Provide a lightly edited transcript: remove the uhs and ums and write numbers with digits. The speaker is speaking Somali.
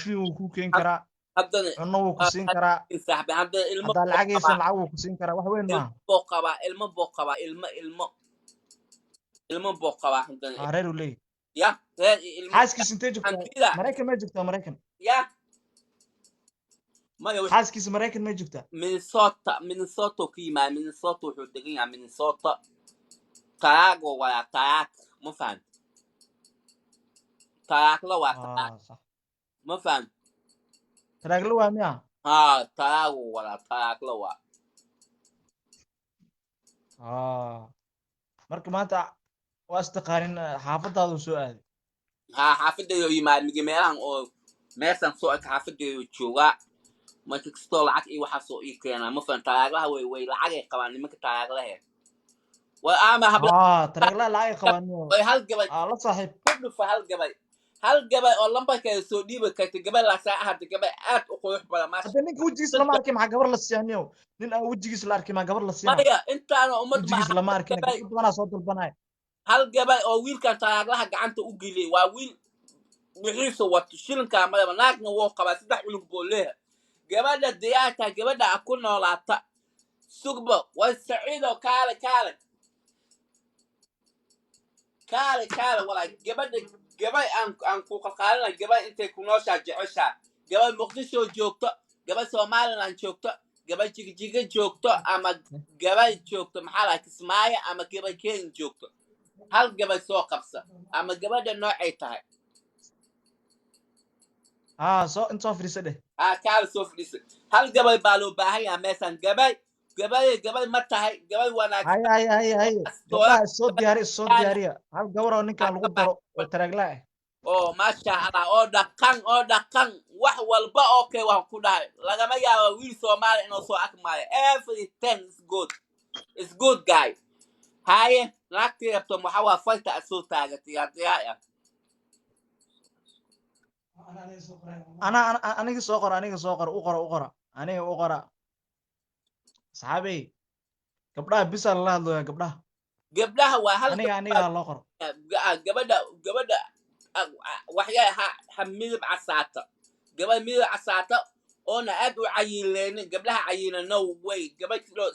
Raashin wuu kuu keeni karaa. Haddana Cunno wuu ku siin karaa. Saaxiib, haddana ilmo Haddaa buu lacag haysan, qabaa. lacag wuu ku siin karaa. Wax weyn Ilmo maaha. buu qabaa, ilmo buu qabaa, ilmo, ilmo, ilmo buu qabaa haddana. Aa, reer uu leeyahay. Ya, reer iyo ilmo. Xaaskiisa intee joogtaa? Hantida. Maraykan may joogtaa, Maraykan? Ya, maya. Xaaskiisa Maraykan may joogtaa? Minnesota, Minnesota ka yimaada. Minnesota wuxuu degan yahay Minnesota. Truck-oo wadaa, truck, ma fahan? Truck-la waa, truck. Ah, sax. Ma fahan? Truck-la waa miya? Haa, truck-oo wadaa, truck-la waa. Ah, marka maanta waa istaqaanin, xaafadaadu soo aaday. Haa, xaafadeedu yimaada migi meelahan oo meeshan soo eka xaafadeedu joogaa. Marka kastoo lacag iyo waxaasoo ii keenaa, ma fahan? Truck-laha way lacagay qabaan nimanka truck-lahe way ama habla. Ah, truck-laha lacag ay qabaan miya? Way hal gabay. Ah, la saaxiib. Ku dhufa hal gabay, hal gabay oo lambarkeeda soo dhiibi karta. Gabay laasaa ahata, gabay aad u qurux badan, maasha. Hadda ninka wejigiisa lama arkin, maxaa gabar la siiyaa niyow? Nin aan wejigiisa la arkin maa gabar la siinaa? Maya, intaana ummad ma. Wejigiisa lama arkin. Gabay. Gabdho badanaa soo dalbanaya. Hal gabay oo wiilkan truck-laha gacanta u geliyay waa wiil wixiisa wato, shilinkaa madaba, naagna wuu qabaa, saddex cunug buu leeyahay. Gabadha diyaarta, gabadha a ku noolaata sugba way. Saciido, kaale, kaale, kaale, kaale. Walaa gabadha, gabay aan ku qalqaalina, gabay intay ku nooshaa jeceshaa, gabay Muqdisho joogto, gabay Somaliland joogto, gabay Jigjiga joogto, ama gabay joogto, maxaa lahay, Kismaayo, ama gabay Kenya joogto, hal gabay soo qabsa ama gabadha noocay tahay. Ah, soo inta soo fadhiisa dheh. Aa, kaala soo fadhiisa. Hal gabay baa loo baahan yahay meeshan. Gabay, gabay, gabay ma tahay gabay wanaagsan? Haye, haye, haye, haye. Gabdhaha is soo diyaariya, is soo diyaariya. Hal gabar oo ninkan lagu daro oo truck-la ah. Oo maasha Allah, oo dhaqan, oo dhaqan, wax walba. Okay, waan ku dhahay, lagama yaabo wiil Soomaali inuu soo akmaayo. Everything is good, is good guy. Haye, naagtii rabto waxa waa farta aad soo taagatay diyaar ah. Aniga soo qora, aniga soo qora, u qora, u qora, aniga u qora. Asxaabey, gabdhaha bisa lala hadlooya, gabdhaha. Gabdhaha waa hal. Aniga loo qoro. Gabadha waxyaa ha midab casaata, gabadh midab casaata oona aad u cayileynin. Gabdhaha cayila, no way. Gabadh loo